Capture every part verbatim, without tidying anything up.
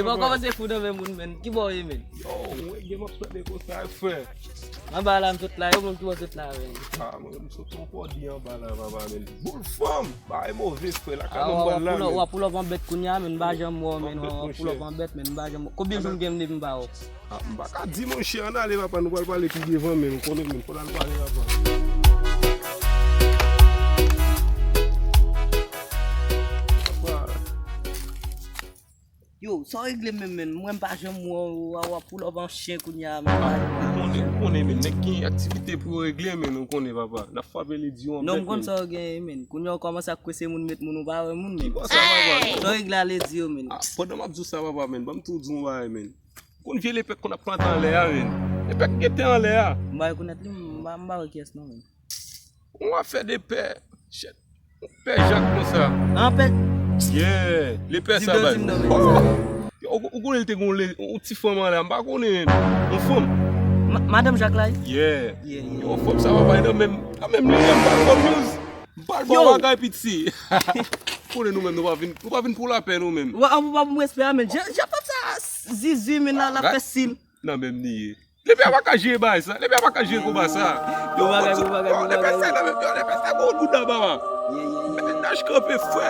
Ou pa kòmanse fou nan men moun, menn. Ki bò w ye, menn? Yo, mwen gen m ap tande konsa, frè. Anba la, m sot la, yo, menm ki bò w sot la, menn? Ah, mwen, m sot yon pòdi anba la, papa, menn. Boul fanm! Bagay move, frè, lakay mwen m pral la, menn. W ap pull up an bèt kounye a, menn, m pa janm wè w, menn, w ap pull up an bèt, menn, m pa janm wè w. Konbyen jou m gen m depi m pa wè w? Ah, m pa ka di, monchè, ann ale, papa, nou pral pale pi devan, menn, ou konnen, menn, fò n al pale, papa. Papa. Yo, sa w regle menm, menn? Mwen m pa janm wè w, w ap pull up an chen kounye a, menn. Ah, ou konnen, ou konnen, menn. Nèg gen aktivite pou yo regle, menn, ou konnen, papa. N ap frape ledi yo an bèt, menn. Non, m konn sa w genyen, menn. Kounye a w kòmanse ap kwese moun, met moun, ou pa wè moun, menn. Ki bò sa, papa? Sa w regle a ledi yo, menn. Ah, pandan m ap di w sa, papa, menn, ban m tou di w yon bagay, menn. Ou konn vye lepè k konn ap plante anlè a, menn? Lepè k gentan anlè a. M pa rekonèt li, m pa, m pa wè kiyès non, menn. Yon afè de pè, shit. Pè Jak konsa. An pè? Yeah, lepè sa, baz. Oh! Ou, ou konnen l te gen yon le-, yon ti fanm anlè a, m pa konnen, yon fanm. Ma-, madanm Jak la, wi? Yeah. Yeah, yeah. Yon fanm sa, papa, nan menm, nan menm li, m pa l bon news. M pa l bon bagay, piti. Ou konnen nou menm, nou pa vin, nou pa vin pou lapè, nou menm. Ou pa pou respè a, menn. Jan, jan fanm sa, zizi, menn, la, la fè sil. Nan menm li ye. Lepè a pa ka jere bagay sa. Lepè a pa ka jere konba sa. Yo, lepè sa nan menm, yo, lepè sa gon bouda, papa. Mete daj kanpe, frè.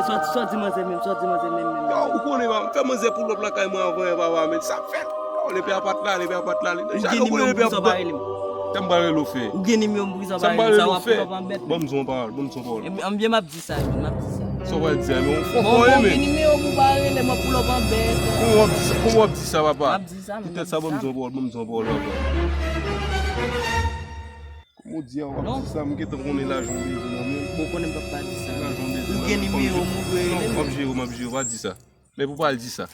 Sòti, sòti manzè menm, sòti manzè menm, menm. Yo, ou konnen, papa, m fè manzè pull up lakay mwen avan, papa, men sa m fè. Yo, lepè a pa t la, lepè a pa t la. Ou gen nimewo m, pou kisa w pa rele m? Sa m pral rele w fè? Ou gen nimewo m, pou kisa w pa rele m? Sa w ap pull up an bèt. Ban m di yon pawòl, ban m di yon pawòl. Anbyen, m ap di sa, menn, m ap di sa. Sa w pral di a, men yon fòkò ye, menn. Ou gen nimewo m, ou pa rele m, m ap pull up an bèt. Kòman w ap di sa, kòman w ap di sa, papa? M ap di sa, m ap di sa. Poutèt sa, ban m di yon pawòl, ban m di yon pawòl, papa. Kòman w di a, w ap di sa, m gentan konnen lajan w bezwen nan men m. Bon, konnen m p ap pa di sa. Lajan w bezwen nan men m. Ou gen nimewo m, ou dwe rele m. Non, m ap jere w, m ap jere w, pa di sa. Men pou w pa al di sa.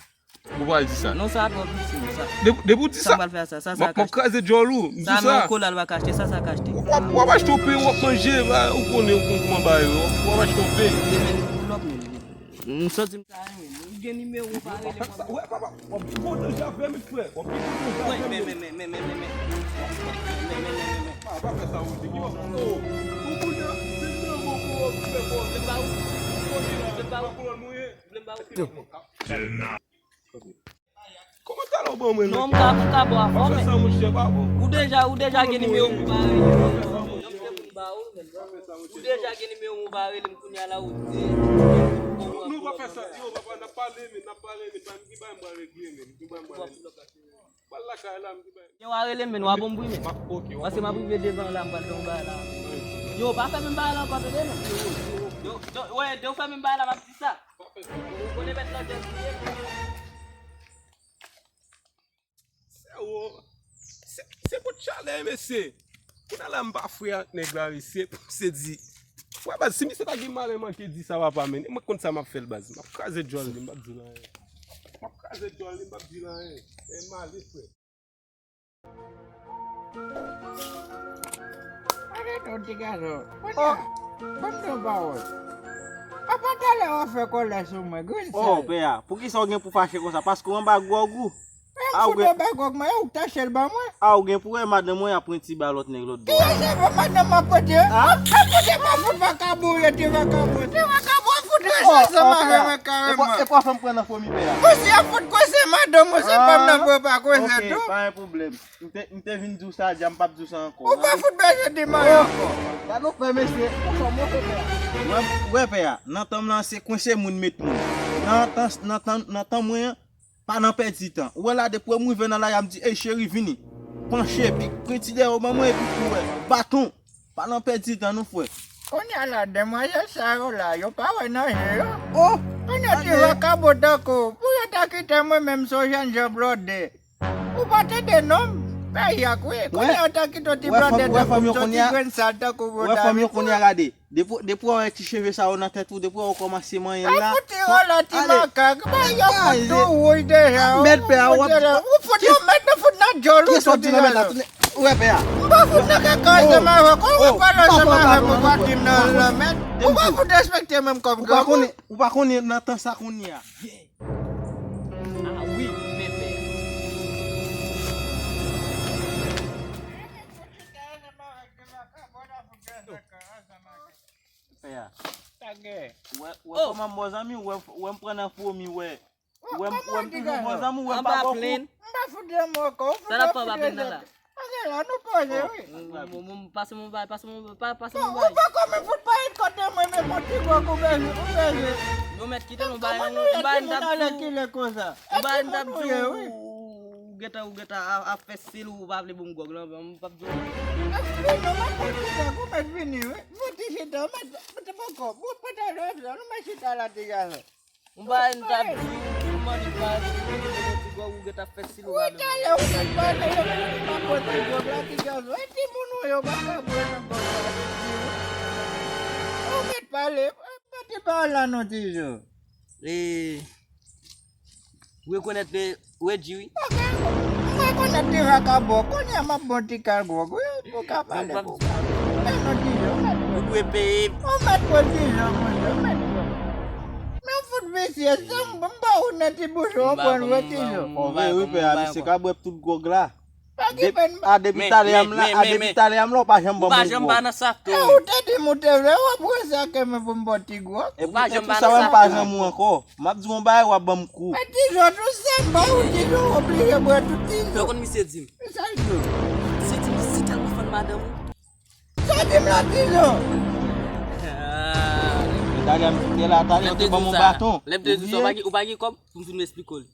Ou pa al di sa. Non, sa twò piti, sa. Depi, depi w di sa, m pral fè sa, sa, sa ka achte. M ap kraze djòl ou, m di sa. Sa non, kola l pa ka achte, sa, sa ka achte. W ap, w ap achte yon pen, w ap manje, ou konnen, ou konn kòman bagay yo. W ap achte yon pen. Demen, pull up, menn. M sòti, m ta renmen. Ou gen nimewo, ou pa rele m. Wè, papa, w ap gen gwo danje avè m, frè. W ap gen gwo danje avè m. Men, men, men, men, men, men, men. Men, men, men, men, men. Pa, pa fè sa, Roger. Ki w ap, oh, ou konnen, se nan mò pou w ap fè fò. Vle m ba ou? Ou konnen la, pa pou lòt mwen ye. Vle m ba ou? Kòman talè w ban mwen? Non, m ka, m ka ba w avè w, men. Pa fè sa, monchè, pa bon. Ou deja, ou deja gen nimewo m, ou pa rele m. Ou deja gen nimewo m, ou pa rele m, kounye a la, ou di. Non, non, pa fè sa. Yo, papa, n ap pale, men, n ap pale, men, pa m ki bay m pral regle, men, ki bay m pral regle. Pral lakay la, m ki bay. Yo, w a rele m, men, w a bon bri, men. Paske m ap rive devan la, m pral fè yon bagay la. Yo, pa fè menm bagay la ankò, tande, men. Yo, yo, wè, de w fè menm bagay la, m ap di sa. Ou konnen mèt lòdè sou ye. Se wo. Se, se bout chalè, mesye. Kounye a la, m pa frè ak nèg la, mesye. Se di. Frè, baz, si misye ta gen malè manke di sa, papa, men. E mwen konn sa m ap fè l, baz. M ap kraze djòl li, m p ap di l anyen. M ap kraze djòl li, m p ap di l anyen. E m ale, frè. Gade non, ti gason. Kounye a, ban m di yon pawòl. Apa talè w ap fè kòlè sou mwen, grenn sèl. Oh, pè a, poukisa w gen pou fache konsa? Paske w anba gwòg ou? Mwen m fout anba gwòg mwen, e ou k t achte l ban mwen. A, ou gen pou wè madanm mwen ap pran ti ba lòt nèg lòt bò. Kiyès se pou madanm m ap pote? A? Ap pote pa fout vakabon, yo te vakabon. Te vakabon, fout ranje ansanm avè mwen kareman. E pou w fè m pran nan fomi pè a. Ou si ap fout kwense madanm ou, se pa m nan pou yo pa kwense tou. Ok, pa gen pwoblèm. M te, m te vin di w sa, dja m p ap di w sa ankò. Ou pa fout bezwen di m anyen ankò. Gad yon pè, mesye. Ou fè move pè a. Wè, wè pè a, nan tan m lan se kwense moun met moun. Nan tan, nan tan, nan tan mwen an, pa nan pèdi tan. Ou wè la, depi w rive nan lari a, m di, ey, cheri, vini. Panche, epi pran ti dèyè w ban mwen, epi pou wè. Baton. Pa nan pèdi tan, non, frè. Kounye a la, demwazèl sa yo la, yo pa wè nan je yo. Oh! Kounye a ti vakabon tankou w, pou yo ta kite mwen menm se yon jènjan blòdè. Ou pa tande non m? Pè Yak, wi. Kounye a yo ta kite yon ti blòdè tankou m, se yon ti grenn sal tankou w yo ta vin. Wè fanm yo kounye a, gade. Depi, depi w wè ti cheve sa yo nan tèt ou, depi w kòmanse manyen la. Ay, fout yo la, ti makak. Bay yo fout tou wouj deja. Mèt pè a, w ap. Ou fout yo mèt, nou fout nan djòl ou tou deja. Ou wè pè a. M pa fout nan kaka ansanm avè w. Kòman w pale ansanm avè m, ou pa di m nan lanmèd? Ou pa fout respekte m menm kòm granmoun. Ou pa konnen nan tan sa kounye a. Ah wi, men pè. Pè a. Ou wè, ou wè kòman m bon zanmi, ou wè, ou wè m pran nan fomi, ou wè. Ou wè m, ou wè m toujou bon zanmi, ou wè m pa bon kou. M pa fout zanmi ankò. Sa n ap fè anba plèn nan la? Ok, la nou poze, wi. Pase m yon bay, pase m yon bay, pase m yon bay. Ou pa kòm fout pa et kote mwen, men bon ti gwòg ou bèje, ou bèje. Yo mèt kite nou bay, yon bay n t ap di w. Yon bay n t ap di w, ou gentan, ou gentan ap fè stil ou pa vle bon gwòg lan, m p ap di w. Vini, mwen mèt vini, wi. Mwen ti chita, mèt, mèt poko, mwen pa ta lè sa, nou mèt chita la deja la. Mwen pa yon t ap di w, mwen pa di w, ou gen ti gwòg ou gen t ap fè stil ou pa menm. Ou talè ou mèt pale, yo mèt pa pote gwòg la, ti gason. E timoun ou yo pa ka bwè nan gwòg la. Ou mèt pale, mete pawòl la non, ti zo. E, ou rekonèt Reggie, wi. Mwen rekonèt li vakabon. Kounye a m ap bon ti kal gwòg, wi, pou ka pale pou mwen. Men non, ti zo, mèt pou. Ou dwe peye. Ou mèt pou, ti zo, mwen, mèt pou. Men w fout visye, se m, m ba ou nan ti bouchon, w pran, wi, ti zo. Wi, wi, pè a, misye ka bwè tout gwòg la. Pa gen pèn. A, depi talè a m la, a, depi talè a m la, ou pa janm ban m yon gwòg. Ou pa janm ba nan sa tou. E, ou te di m ou te vle, w ap ranse ak mwen pou m ba w ti gwòg. Ou pa janm ba nan sa tou. E pou sa, m pa janm ou ankò. M ap di w yon bagay, w ap ban m kou. E ti zo tou se m ba ou, ti zo oblije bwè tout ti zo. Ou konn misye di m. E sa l di w? Misye di m si tèlman fann madanm ou. Sa w di m la, ti zo? Talè m te la, talè w te ban m yon baton. Lè m te di w sa, ou pa gen, ou pa gen kòb pou m vin esplike w li.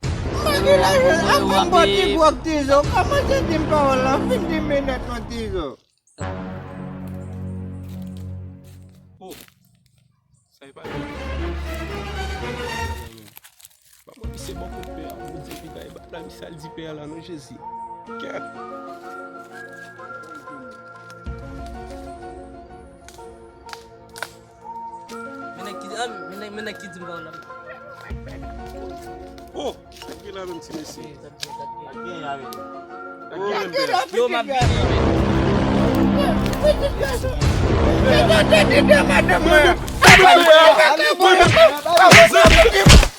M pa gen lajan, ap ban m bon ti gwòg, ti zo. Kòmanse di m pawòl la, fin di m nèt non, ti zo. Oh. Sa e pa. Ba mwen misye bò kot pè a, Bondye ki bay ba la, misye al di pè a la non, Jezi. Kèt. Men nèg ki, ah, men nèg, men nèg ki di m ba w la. Oh, sa ki la menm ti mesye. Yo, m ap vini, men.